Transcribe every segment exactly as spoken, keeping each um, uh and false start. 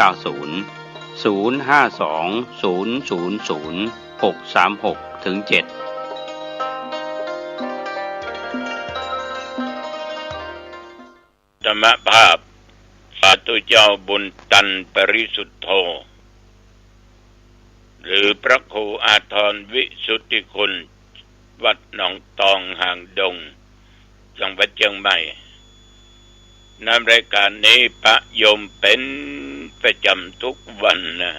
เก้าศูนย์ ศูนย์ห้าสอง ศูนย์ศูนย์ศูนย์ หกสามหก ถึง เจ็ด ธรรมภาพ สาธุเจ้าบุญตัน ปริสุทโธ หรือพระครูอาทรวิสุทธิคุณ วัดหนองตองหางดง จังหวัดเชียงใหม่ นำรายการนี้พระโยมเป๋นประจ๋ำทุกวันนะ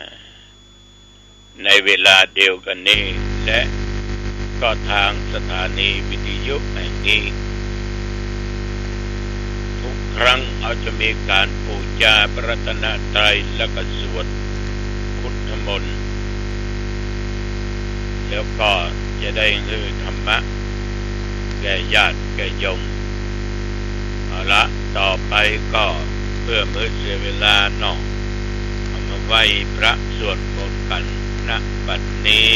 ในเวลาเดียวกั๋นนี้ และก็ทางสถานีวิทยุแห่งนี้ ทุกครั้งเขาจะมีก๋านปู๋จาพระรัตนตรัย แล้วก็สวดพุทธมนต์ แล้วก็จะได้หื้อธรรมะแก่ญาติแก่โยม เอาละ ต่อไปก็เพื่อบ่หื้อเสียเวลาเนาะ เอามาไหว้พระสวดมนต์กั๋น ณ บัดนี้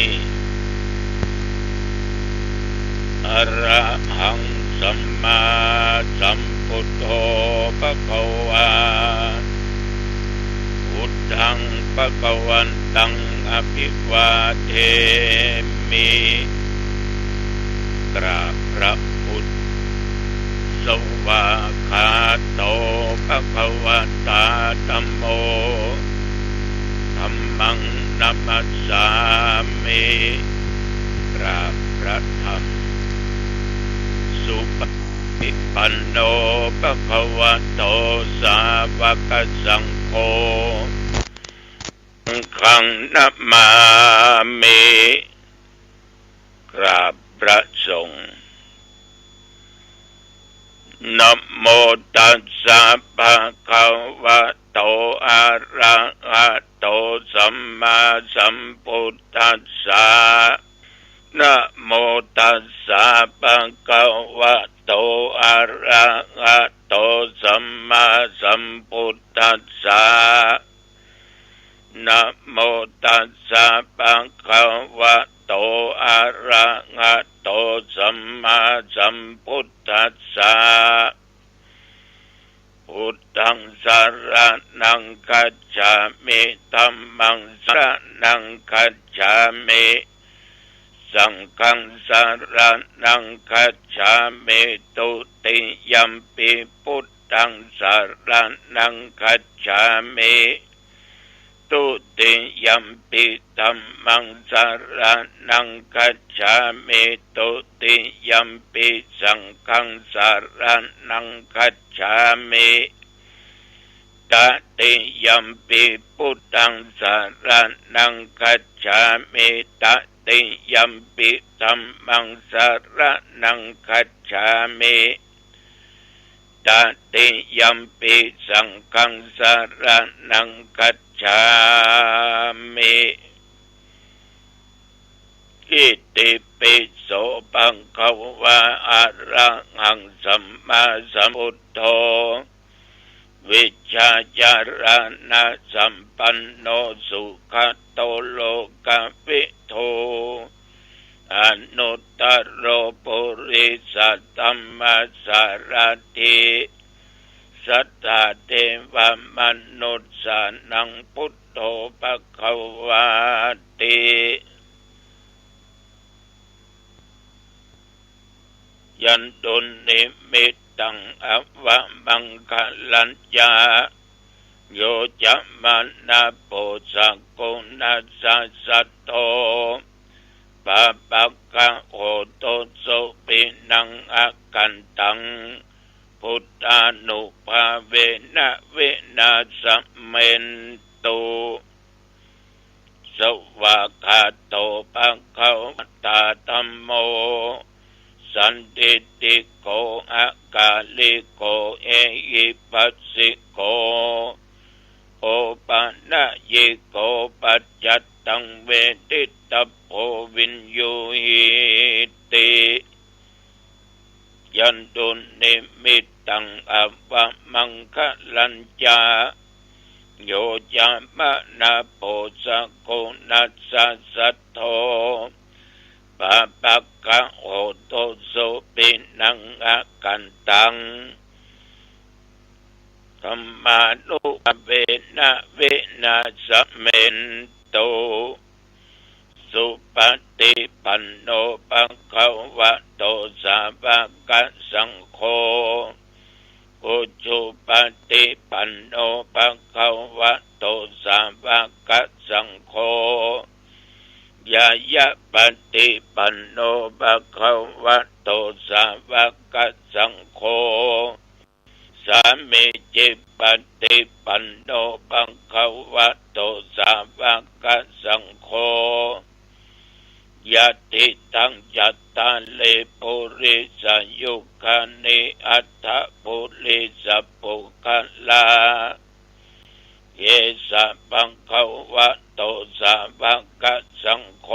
อะระหัง สัมมาสัมพุทโธ ภะคะวา พุทธัง ภะคะวันตัง อะภิวาเทมิ กราบพระพุทธ สวากขาโต ภะคะวะตา ธัมโม ธัมมัง นะมัสสามิ กราบพระธรรม สุปฏิปันโน ภะคะวะโต สาวกสังโฆ สังฆัง นะมามิ กราบพระสงฆ์ นะโมตัสสะ ภะคะวะโต อะระหะโต สัมมาสัมพุทธัสสะ นะโมตัสสะ ภะคะวะโต อะระหะโต สัมมาสัมพุทธัสสะ นะโมตัสสะ ภะคะวะโต อะระหะโต สัมมาสัมพุทธัสสะ พุทธัง สะระณัง คัจฉามิ ธัมมัง สะระณัง คัจฉามิ สังฆัง สะระณัง คัจฉามิ ตุติยัมปิ พุทธัง สะระณัง คัจฉามิ ตุติยัมปิ ธัมมัง สะระณัง คัจฉามิ ตุติยัมปิ สังฆัง สะระณัง คัจฉามิ ตติยัมปิ พุทธัง สะระณัง คัจฉามิ ตติยัมปิ ธัมมัง สะระณัง คัจฉามิ ตติยัมปิ สังฆัง สะระณัง คัจฉามิ อิติปิโส ภะคะวะ อะระหัง สัมมาสัมพุทโธ วิชชาจารณะสัมปันโน สุขะโต โลกะวิทู อนุตตะโร ปุริสะธัมมะสารถิ สัตถาเทวะมนุสสานัง พุทโธ ภะคะวาติ ยันตุนิมิตตัง อวะมังคะลัญจะ โยจะมะนะ โพสะโก นะสะสะโท ปาปะกะโห ตุโส ปินัง อะกันตัง พุทธานุภาเวนะ วินาสะเมนตุ สวากขาโต ภะคะวะตา ธัมโม สันทิฏฐิโก อะกาลิโก เอหิปัสสิโก โอปะนะยิโก ปัจจัตตัง เวทิตะโพ วิญญูหิติ ยันตุนิมิตตัง อวะมังคะลัญจะ โยจะมะนะ โพสะโก นะสะสะโท ปาปะกะโห ตุโส ปินัง อะกันตัง ธัมมานุภาเวนะวินาสเมนตุ สุปะฏิปันโน ภะคะวะโต สาวะกะสังโฆ อุจุปะฏิปันโน ภะคะวะโต สาวะกะสังโฆ ญาณะปะฏิปันโน ภะคะวะโต สาวะกะสังโฆ สามีจิปะฏิปันโน ภะคะวะโต สาวะกะสังโฆ ยะติตัง จัตตาริปุริสายุคานิ อัตถะปุริสะปุคคละ เยสะ ภะคะวะโต สาวะกะสังโฆ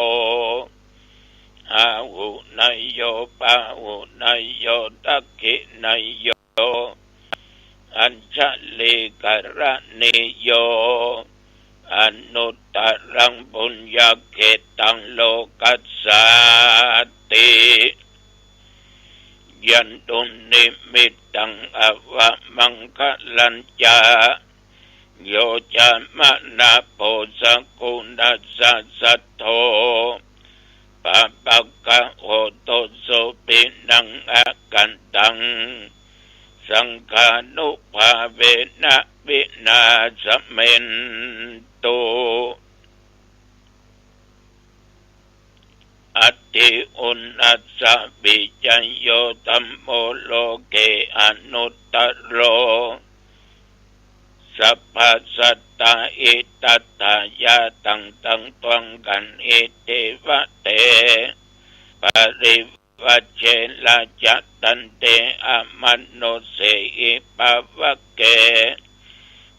อาหุเนยโย ปาหุเนยโย ทักขิเนยโย อัญชลีกะระณีโย อนุตตะรังปุญญะเขตัง โลกัสสาติ ยันตุนนิมิตตัง อวะมังคะลัญจะ โย จามะนะโพ สะกุณัสสะ สัทโธ ปาปะกะโหตุ สุปินัง อกันตัง สังฆานุภาเวนะ วินาสเมนตุ อัตถิอุณณัสสะ วิจโย ธัมโม โลเก อนุตตะโร สัพพะสัตตา อิทัตถายะ ตังตัง ตวังกัง อิทธิวะเต ปริ วัจเจนะ จะตันติ อมนุสสี อิภาวะเก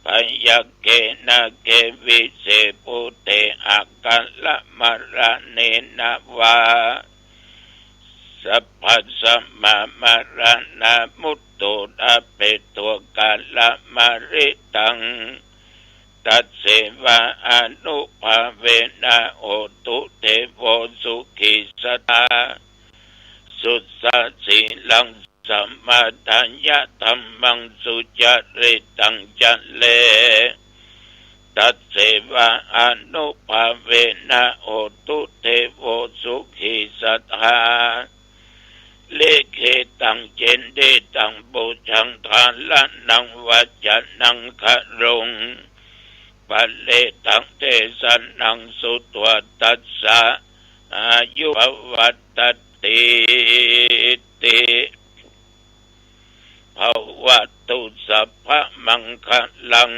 พยัคเข นาเข วิเศ ปุเท อะกะละมะระเณนะวา สัพพะสะมะมะระณา มุตโต ทะเปโต กะละมะริตัง ตัสเสวะ อนุภาเวนะ โหตุ เทโว สุขี สะทา สุสะสีลัง สะมะทายะ ธัมมัง สุจาริตัง จะเร ตัสเสวะ อนุภาเวนะ โหตุ เทโว สุขี สะทา ลิขิตัง จินทิตัง ปุจฉัง ฐานะนัง วัจจะนัง คารุง ปะเรตัง เตสะนัง สุตวา ตัสสะ อายุ ภวัตติ ติ ภะวะตุ สัพพะมังคะลัง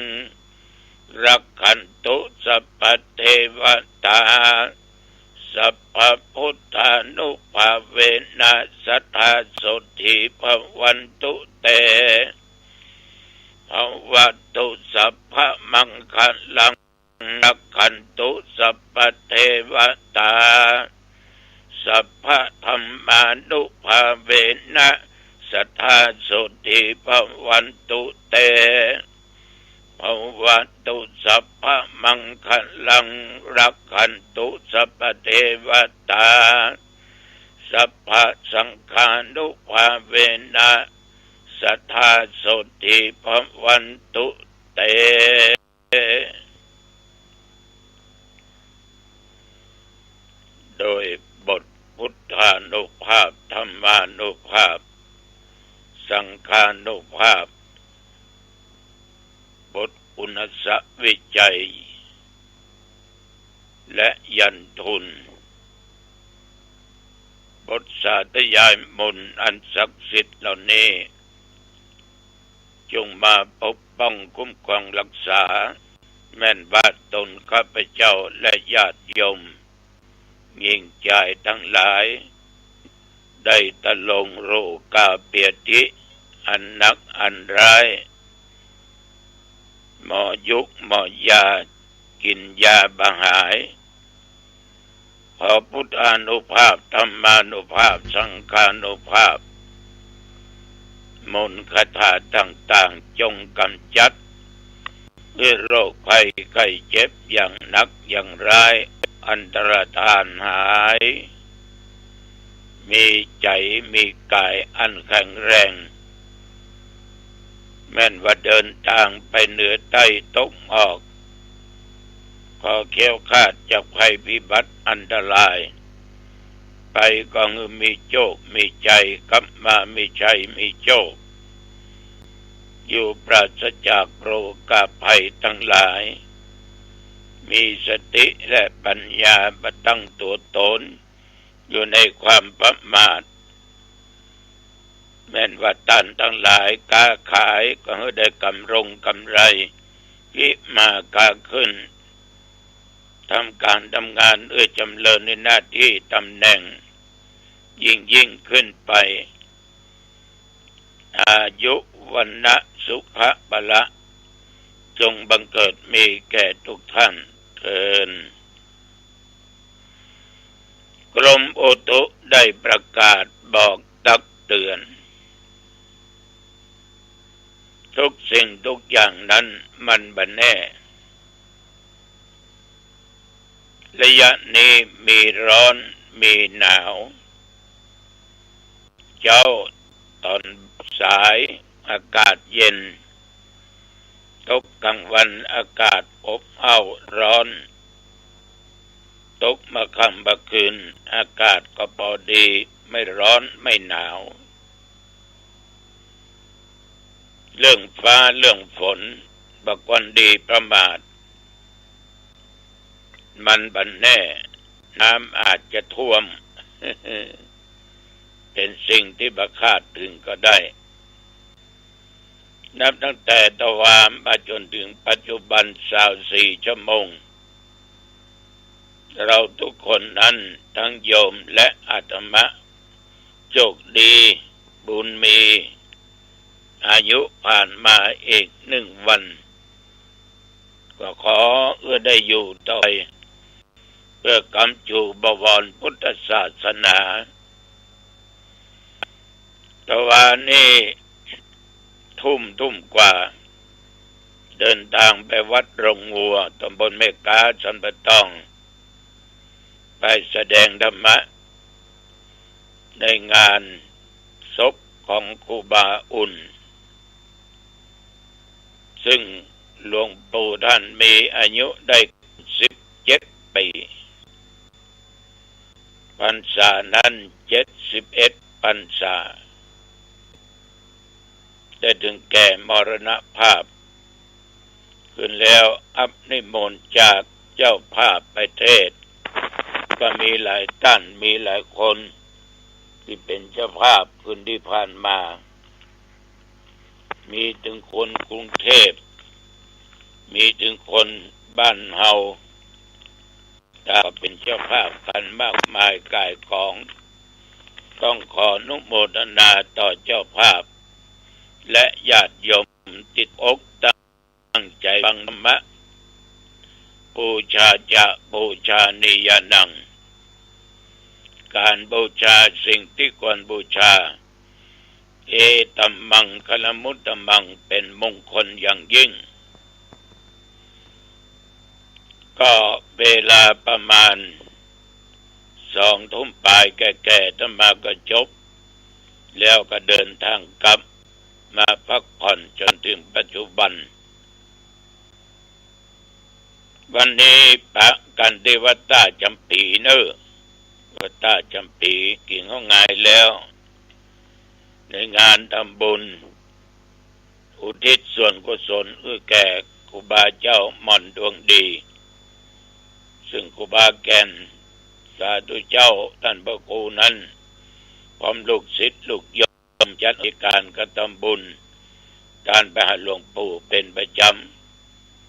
รักขันตุ สัพพะเทวะตา สัพพะพุทธานุภาเวนะ สะทา โสตถี ภะวันตุ เต ภะวะตุ สัพพะมังคะลัง รักขันตุ สัพพะเทวะตา สัพพะธัมมานุภาเวนะ สะทา โสตถี ภะวันตุ เต ภะวะตุ สัพพะมังคะลัง รักขันตุ สัพพะเทวะตา สัพพะสังฆานุภาเวนะ สะทา โสตถี ภะวันตุ เต โดยบทพุทธานุภาพ ธัมมานุภาพ สังฆานุภาพ บทอุณาสวิจัย และยันทูล บทสาธยายมนต์อันศักดิ์สิทธิ์เหล่านี้ จงมาปกป้องคุ้มครองรักษา แม่นว่าตนข้าพเจ้าและญาติโยม หญิงชายทั้งหลาย ได้ตะลงโรคาพยาธิอันหนักอันร้าย หมอยุกหมอยากินยาบ่หาย ขอพุทธานุภาพ ธัมมานุภาพ สังฆานุภาพ มนต์คาถาต่างๆ จงกำจัด ให้โรคภัยไข้เจ็บอย่างหนักอย่างร้าย อันตรธานหาย มีใจ๋มีก๋ายอันแข็งแรง แม่นว่าเดินตางไปเหนือใต้ตะวันออก ขอแคล้วคลาดจากภัยพิบัติอันตราย ไปก็หื้อมีโจคมีชัย กลับมามีชัยมีโจค อยู่ปราศจากโรคาภัยตังหลาย มีสติและปัญญาบ่ตั้งตั๋วต๋น อยู่ในความประมาท แม่นว่าต้านตังหลายก๊าขายก็หื้อได้กำรงกำไร กินมาค้าขึ้น ทำก๋านทำงานเอื้อจำเริญในหน้าตี้ตำแหน่ง ยิ่งยิ่งขึ้นไป อายุ วรรณะ สุขะ พละ จงบังเกิดมีแก่ทุกท่านเทอญ กรมอุตุได้ประกาศบอกตักเตือน ทุกสิ่งทุกอย่างนั้นมันบ่แน่ ระยะนี้มีร้อนมีหนาว เจ๊าต๋อนสายอากาศเย็น ตกกลางวันอากาศอบอ้าวร้อน ตกมาค่ำมาคืนอากาศก็ปอดี ไม่ร้อนไม่หนาว เรื่องฟ้าเรื่องฝนบ่ควรดีประมาท มันบ่แน่ น้ำอาจจะท่วม เป็นสิ่งตี้บ่คาดถึงก็ได้ นับตั้งแต่ตะวามาจ๋นถึงปัจจุบันซาวสี่ชั่วโมง เราทุกคนนั้นทั้งโยมและอาตมา โจคดีบุญมี อายุผ่านมาอีกหนึ่งวัน ก็ขอเอื้อได้อยู่ต่อไป เพื่อก๋ำจูบวรพุทธศาสนา ตะวานี้ทุ่ม ทุ่มกว่า เดินตางไปวัดโรงงัว ตำบลแม่ก๊า สันป่าตอง ไปแสดงธรรมะ ในงานศพของครูบาอุ่น ซึ่งหลวงปู่ท่านมีอายุได้สิบเจ็ดปี๋ พรรษานั้นเจ็ดสิบเอ็ดพรรษา ได้ถึงแก่มรณภาพ ขึ้นแล้วอัปนิมนต์จากเจ้าภาพไปเทศน์ ก็มีหลายต้าน มีหลายคนตี้เป๋นเจ้าภาพคืนตี้ผ่านมา มีตึงคนกรุงเทพฯ มีตึงคนบ้านเฮา ต่างเป๋นเจ้าภาพกั๋นมากมายก่ายกอง ต้องขออนุโมทนาต่อเจ้าภาพ และญาติโยมตี้อกตั้ง ตั้งใจ๋ฟังธรรมะ ปูชาจะปูชนียานัง ก๋านบูชาสิ่งตี้ควรบูชา เอตัมมังคละมุตตะมัง เป๋นมงคลอย่างยิ่ง ก็เวลาประมาณสองทุ่มป๋ายแก่ๆ อาตมาก็จบ แล้วก็เดินตางกลับ มาพักผ่อนจ๋นถึงปัจจุบัน วันนี้ปะกั๋นตี้วัดต้าจ๋ำปี๋เน่อ วัดต้าจ๋ำปี๋ กิ๋นข้าวงายแล้ว ในงานทำบุญ อุทิศส่วนกุศลเอื้อแก่ครูบาเจ้าหม่อนดวงดี ซึ่งครูบาแก่น สาธุเจ้าต้านพระครูนั้น พร้อมลูกศิษย์ลูกโยม จัดก๋านกระทำบุญ ตานไปหาหลวงปู่เป๋นประจ๋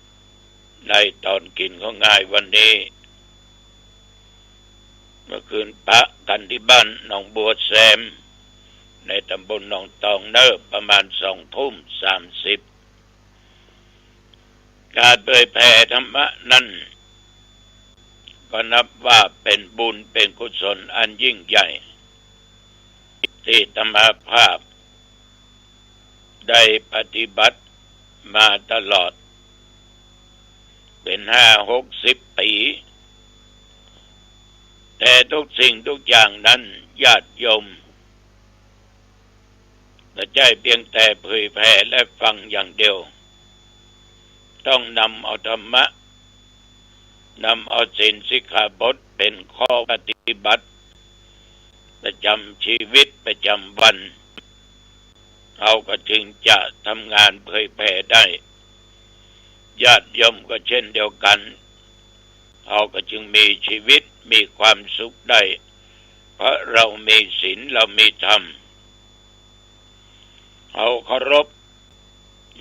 ำ ในต๋อนกิ๋นข้าวงายวันนี้ เมื่อคืนปะกั๋นตี้บ้านหนองบัวแซม ในตำบลหนองตองเน่อ ประมาณสองทุ่มสามสิบ ก๋านเผยแผ่ธรรมะนั้น ก็นับว่าเป๋นบุญเป๋นกุศลอันยิ่งใหญ่ ตี้อาตมาภาพได้ปฏิบัติมาตลอด เป๋นห้าหกสิบปี๋ แต่ทุกสิ่งทุกอย่างนั้นญาติโยม บ่ใจ้เปียงแต่เผยแผ่และฟังอย่างเดียว ต้องนำเอาธรรมะ นำเอาศีลสิกขาบทเป๋นข้อปฏิบัติประจ๋ำจีวิตประจ๋ำวัน เฮาก็จึงจะทำงานเผยแผ่ได้ ญาติโยมก็เช่นเดียวกั๋น เฮาก็จึงมีจีวิตมีความสุขได้ เพราะเฮามีศีล เฮามีธรรม เฮาเคารพ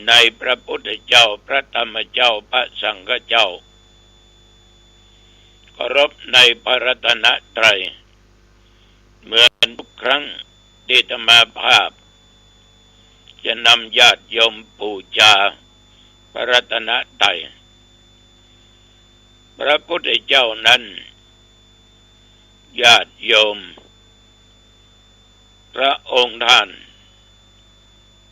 ในพระพุทธเจ้า พระธรรมเจ้า พระสังฆเจ้า เคารพในพระรัตนตรัย เหมือนทุกครั้งตี้อาตมาภาพจะนำญาติโยมบูชาพระรัตนตรัย พระพุทธเจ้านั้น ญาติโยม พระองค์ท่าน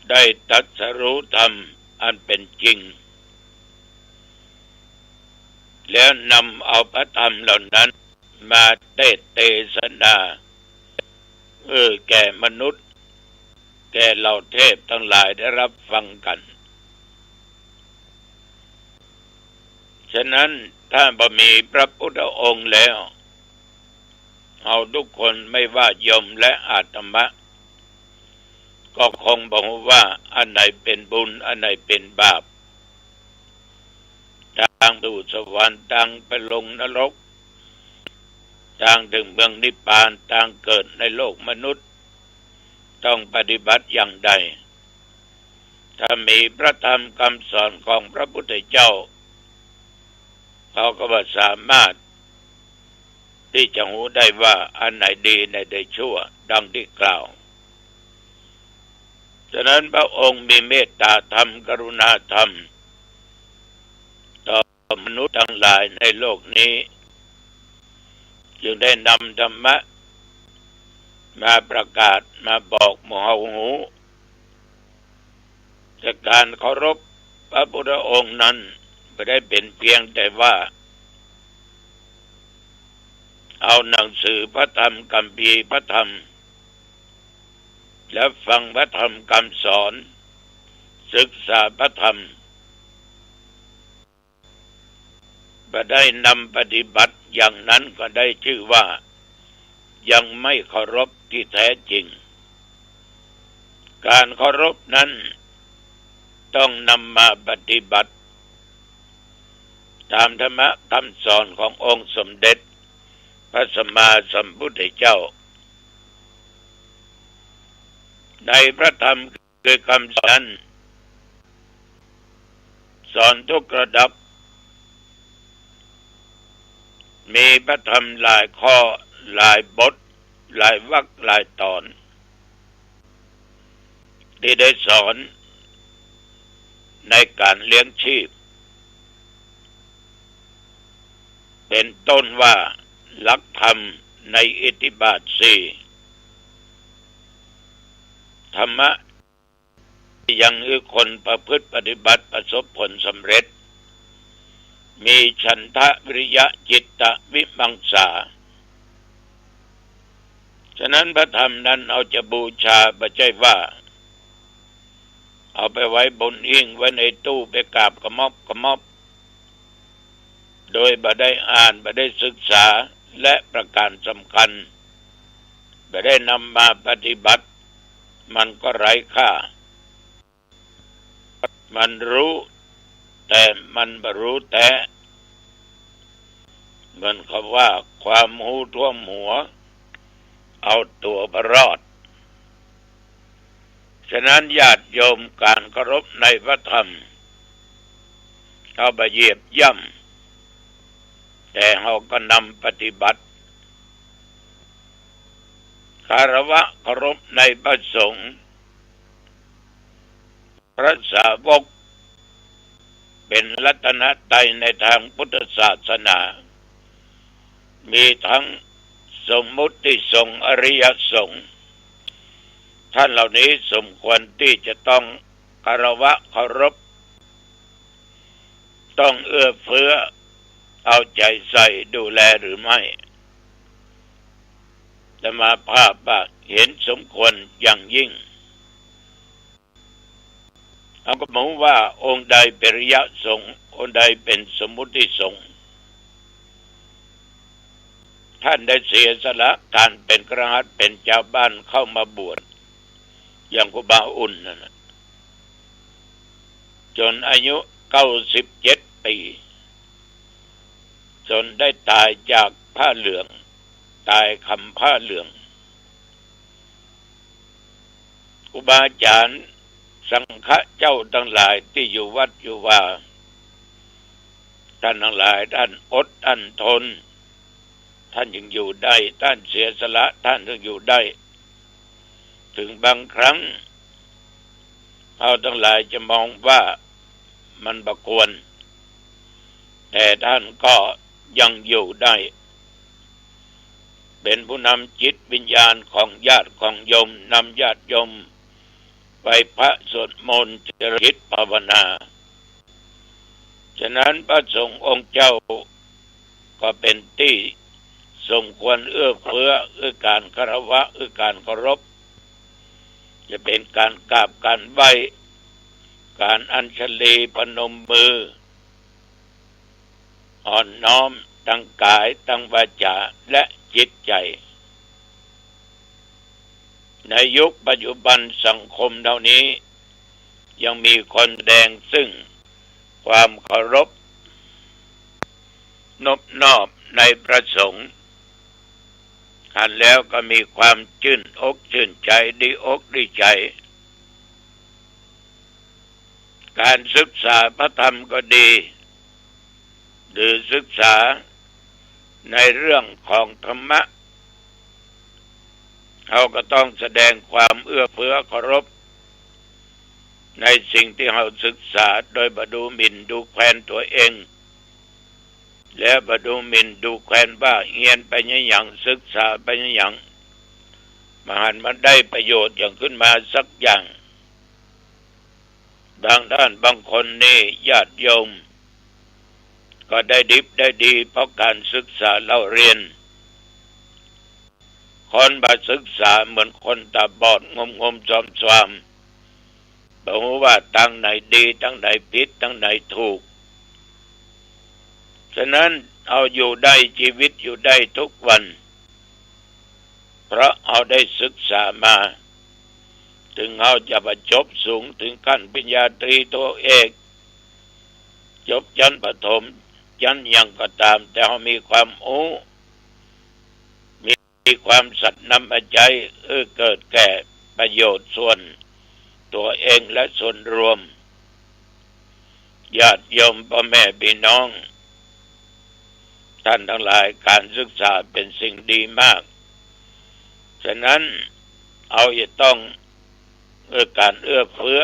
ได้ตรัสรู้ธรรมอันเป๋นจริง แล้วนำเอาพระธรรมเหล่านั้นมาเตศน์เตสนา เออ แก่มนุษย์ แก่เหล่าเทพทั้งหลายได้รับฟังกั๋น ฉะนั้นถ้าบ่มีพระพุทธองค์แล้ว เฮาทุกคนไม่ว่าโยมและอาตมา ก็คงบ่ฮู้ว่าอันไหนเป๋นบุญ อันไหนเป๋นบาป ตางสู่สวรรค์ ตางไปลงนรก ตางเถิงเมืองนิพพาน ตางเกิดในโลกมนุษย์ ต้องปฏิบัติอย่างใด ถ้ามีพระธรรมคำสอนของพระพุทธเจ้า เฮาก็บ่สามารถตี้จะฮู้ได้ว่าอันไหนดี อันไหนชั่ว ดังตี้กล่าว ฉะนั้นพระองค์มีเมตตาธรรม กรุณาธรรม ต่อมนุษย์ทั้งหลายในโลกนี้ จึงได้นำธรรมะมาประกาศ มาบอกหมู่เฮาฮู้ แต่การเคารพพระพุทธองค์นั้นบ่ได้เป๋นเพียงแต่ว่า เอาหนังสือพระธรรม คัมภีร์พระธรรม และฟังพระธรรมคำสอน ศึกษาพระธรรม บ่ได้นำปฏิบัติอย่างนั้นก็ได้ชื่อว่ายังไม่เคารพที่แท้จริง การเคารพนั้นต้องนำมาปฏิบัติ ตามธรรมะคำสอนขององค์สมเด็จพระสัมมาสัมพุทธเจ้า ในพระธรรมคือคำสอนนั้น สอนทุกระดับ มีพระธรรมหลายข้อ หลายบท หลายวรรค หลายตอน ตี้ได้สอนในการเลี้ยงชีพ เป๋นต้นว่าหลักธรรมในอิทธิบาทสี่ ธรรมะ ยังหื้อคนประพฤติปฏิบัติประสบผลสำเร็จ มีฉันทะ วิริยะ จิตตะ วิมังสา ฉะนั้นพระธรรมนั้นเฮาจะบูชาบ่ใจ้ว่า เอาไปไว้บนหิ้ง ไว้ในตู้ ไปกราบกระหม่อมกระหม่อม โดยบ่ได้อ่าน บ่ได้ศึกษา และประการสำคัญ บ่ได้นำมาปฏิบัติ มันก็ไร้ค่า มันฮู้ แต่มันบ่ฮู้แต๊ เหมือนกับว่าความฮู้ท่วมหัว เอาตั๋วบ่รอด ฉะนั้นญาติโยม การเคารพในพระธรรม เฮาบ่เหยียบย่ำ แต่เฮาก็นำปฏิบัติ คารวะเคารพในพระสงฆ์ พระสาวก เป๋นรัตนตรัยในทางพุทธศาสนา มีทั้งสมมุติสงฆ์ อริยสงฆ์ ท่านเหล่านี้สมควรตี้จะต้องคารวะเคารพ ต้องเอื้อเฟื้อ เอาใจ๋ใส่ดูแลหรือไม่ อาตมาภาพว่าเห็นสมควรอย่างยิ่ง เฮาก็บ่ฮู้ว่าองค์ใดเป๋นอริยสงฆ์ องค์ใดเป๋นสมมุติสงฆ์ ต้านได้เสียสละก๋านเป๋นคฤหัสถ์ เป๋นจาวบ้านเข้ามาบวช อย่างครูบาอุ่นนั่นน่ะ จ๋นอายุเก้าสิบเจ็ดปี๋ จ๋นได้ต๋ายจากผ้าเหลือง ต๋ายคำผ้าเหลือง ครูบาอาจ๋ารย์สังฆะเจ้าตังหลายตี้อยู่วัดอยู่วา ต้านตังหลาย ต้านอด ต้านทน ต้านจึงอยู่ได้ ต้านเสียสละ ต้านจึงอยู่ได้ เถิงบางครั้ง เฮาตังหลายจะมองว่ามันบ่ควร แต่ต้านก็ยังอยู่ได้ เป๋นผู้นำจิตวิญญาณของญาติของโยม นำญาติโยมไหว้พระสวดมนต์เจริญจิตภาวนา ฉะนั้นพระสงฆ์องค์เจ้าก็เป๋นตี้สมควรเอื้อเฟื้อ เอื้อก๋านคารวะ เอื้อก๋านเคารพ จะเป๋นก๋านกราบก๋านไหว้ ก๋านอัญชลีพนมมือ อ่อนน้อมตังก๋ายตังวาจ๋าและจิตใจ๋ ในยุคปัจจุบันสังคมเฮานี้ ยังมีคนแสดงซึ่งความเคารพนบนอบในพระสงฆ์ หันแล้วก็มีความจื้นอกจื้นใจ๋ ดีอกดีใจ๋ ก๋านศึกษาพระธรรมก็ดี หรือศึกษาในเรื่องของธรรมะ เฮาก็ต้องแสดงความเอื้อเฟื้อเคารพ ในสิ่งตี้เฮาศึกษา โดยบ่ดูหมิ่นดูแควนตั๋วเอง และบ่ดูหมิ่นดูแควนว่าเฮียนไปอะหยัง ศึกษาไปอะหยัง บ่หันมันได้ประโยชน์หยังขึ้นมาสักอย่าง บางต้านบางคนนี่ญาติโยมก็ได้ดิบได้ดีเพราะก๋านศึกษาเล่าเรียน คนบ่ศึกษาเหมือนคนต๋าบอด งมๆ ซอมๆ บ่ฮู้ว่าตางไหนดี ตางไหนผิด ตางไหนถูก ฉะนั้นเฮาอยู่ได้ จีวิตอยู่ได้ทุกวัน เพราะเฮาได้ศึกษามา เถิงเฮาจะบ่จบสูงเถิงขั้นปริญญาตรีโทเอก จบชั้นประถม ชั้นหยังก็ต๋าม แต่เฮามีความฮู้ มีความสัตย์นำมาใจ๊ เอื้อเกิดแก่ประโยชน์ส่วนตั๋วเองและส่วนรวม ญาติโยมป้อแม่ปี้น้องต้านตังหลาย ก๋านศึกษาเป๋นสิ่งดีมาก ฉะนั้นเฮาจะต้องเอื้อก๋านเอื้อเฟื้อ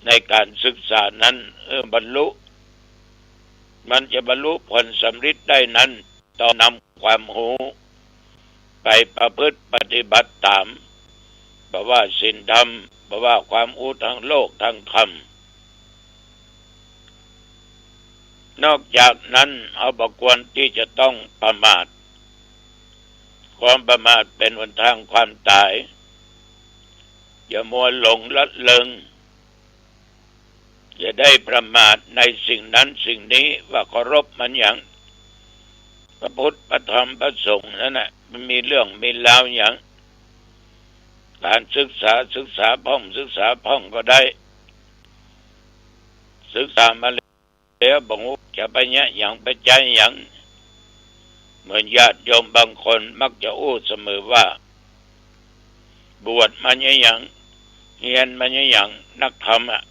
ในก๋านศึกษานั้น เอื้อบรรลุ มันจะบรรลุผลสำเร็จได้นั้น ต้องนำความฮู้ไปประพฤติปฏิบัติต๋าม บ่ว่าศีลธรรม บ่ว่าความฮู้ตางโลกตางธรรม นอกจากนั้นเฮาบ่ควรตี้จะต้องประมาท ความประมาทเป๋นหนตางความต๋าย อย่ามัวหลงละเลิง อย่าได้ประมาทในสิ่งนั้นสิ่งนี้ ว่าเคารพมันหยัง พระพุทธ พระธรรม พระสงฆ์นั่นน่ะ มันมีเรื่องมีราวหยัง ก๋านศึกษา ศึกษาพ่อง ศึกษาพ่องก็ได้ ศึกษามาแล้วบ่ฮู้จะไปเยียะหยัง ไปใจ๊หยัง เหมือนญาติโยมบางคนมักจะอู้เสมอว่า บวชมาเยียะหยัง เฮียนมาเยียะหยัง นักธรรมอะ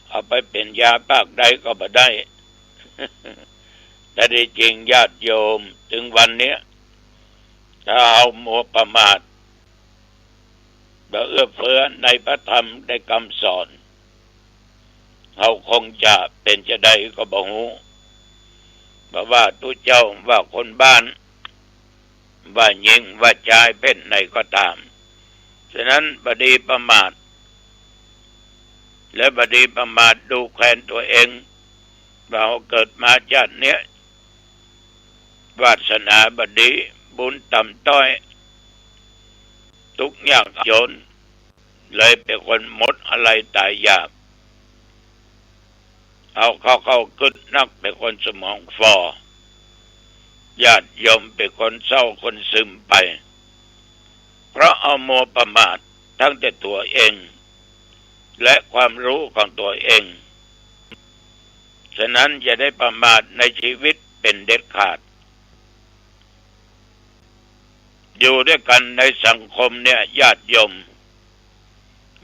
เอาไปเป๋นยาปากใดก็บ่ได้ แต่ตี้จริงญาติโยม เถิงวันเนี้ย ถ้าเฮามัวประมาท บ่เอื้อเฟื้อในพระธรรมในกำสอน เฮาคงจะเป๋นจาใดก็บ่ฮู้ บ่ว่าตุ๊เจ้า ว่าคนบ้าน ว่าญิง ว่าจาย เพศไหนก็ต๋าม ฉะนั้นบ่ดีประมาท และบ่ดีประมาทดูแควนตั๋วเอง ว่าเฮาเกิดมาจาติเนี้ย วาสนาบ่ดี บุญต่ำต้อย ตุ๊กยากจ๋น เลยเป๋นคนหมดอาลัยต๋ายอยาก เอาเข้าเข้ากึ๊ดนักเป๋นคนสมองฝ่อ ญาติโยมเป๋นคนเศร้าคนซึมไป เพราะเอามัวประมาทตั้งแต่ตั๋วเอง และความรู้ของตั๋วเอง ฉะนั้นอย่าได้ประมาทในชีวิตเป๋นเด็ดขาด อยู่ด้วยกั๋นในสังคมเนี่ยญาติโยม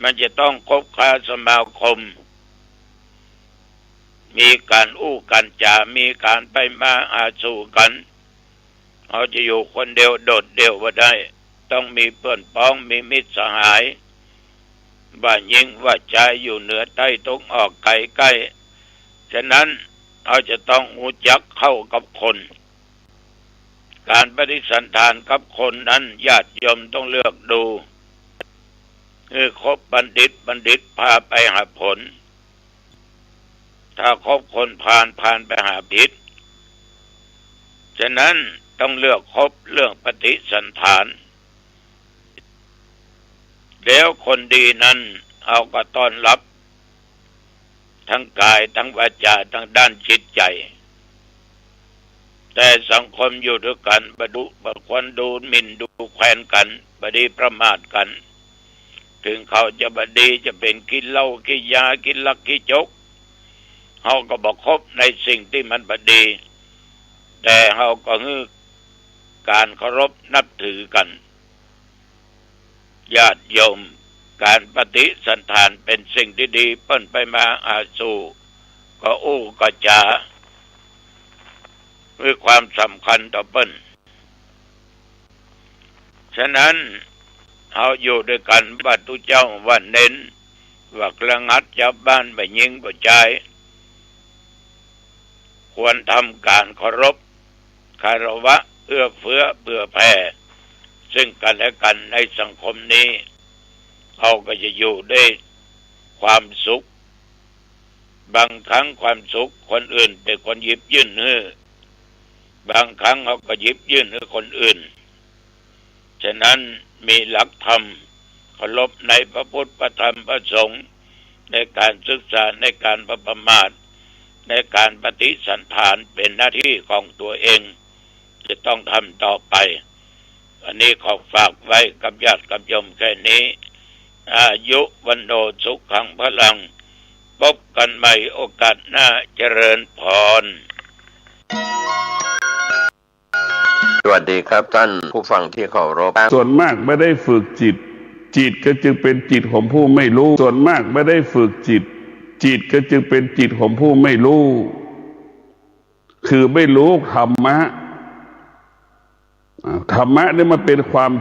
มันจะต้องคบค้าสมาคม มีก๋านอู้ก๋านจ๋า มีก๋านไปมาหาสู่กั๋น เฮาจะอยู่คนเดียวโดดเดี่ยวบ่ได้ ต้องมีเปื้อนป๊อง มีมิตรสหาย ว่าญิงว่าจาย อยู่เหนือใต้ ตะวันออกไกลใก้ ฉะนั้นเฮาจะต้องฮู้จักเข้ากับคน ก๋านปฏิสันถานกับคนนั้นญาติโยมต้องเลือกดู คือคบบัณฑิต บัณฑิตพาไปหาผล ถ้าคบคนพาล พาลไปหาผิด ฉะนั้นต้องเลือกคบ เลือกปฏิสันถาน แล้วคนดีนั้นเฮาก็ต้อนรับ ทั้งก๋าย ทั้งวาจา ทั้งด้านจิตใจ๋ แต่สังคมอยู่ด้วยกั๋น บ่ดุบ่ควร ดูหมิ่นดูแควนกั๋น บ่ดีประมาทกั๋น ถึงเขาจะบ่ดี จะเป๋นขี้เหล้าขี้ยา ขี้ลักขี้จก เฮาก็บ่คบในสิ่งตี้มันบ่ดี แต่เฮาก็หื้อก๋านเคารพนับถือกั๋น ญาติโยม ก๋านปฏิสันถานเป๋นสิ่งตี้ดี เปิ้นไปมาหาสู่ ก็อู้ก็จ๋า มีความสำคัญต่อเปิ้น ฉะนั้นเฮาอยู่ด้วยกั๋น พระพุทธเจ้าว่าเน้น ว่าคฤหัสถ์ จาวบ้าน บ่าญิงบ่าจาย ควรทำก๋านเคารพ คารวะ เอื้อเฟื้อเผื่อแผ่ ซึ่งกั๋นและกั๋นในสังคมนี้ เฮาก็จะอยู่ด้วยความสุข บางครั้งความสุขคนอื่นเป๋นคนหยิบยื่นหื้อ บางครั้งเฮาก็หยิบยื่นหื้อคนอื่น ฉะนั้นมีหลักธรรม เคารพในพระพุทธพระธรรมพระสงฆ์ ในก๋านศึกษา ในก๋านบ่ประมาท ในก๋านปฏิสันถานเป๋นหน้าตี้ของตั๋วเอง จะต้องทำต่อไป อันนี้ขอฝากไว้กับญาติกับโยมแค่นี้ อายุ วัณโณ สุขัง พลัง พบกั๋นใหม่โอกาสหน้า เจริญพร สวัสดีครับท่านผู้ฟังที่เคารพ ส่วนมากบ่ได้ฝึกจิต จิตก็จึงเป๋นจิตของผู้ไม่รู้ ส่วนมากบ่ได้ฝึกจิต จิตก็จึงเป๋นจิตของผู้ไม่รู้ คือไม่รู้ธรรมะ อ่า ธรรมะนี่มันเป๋นความ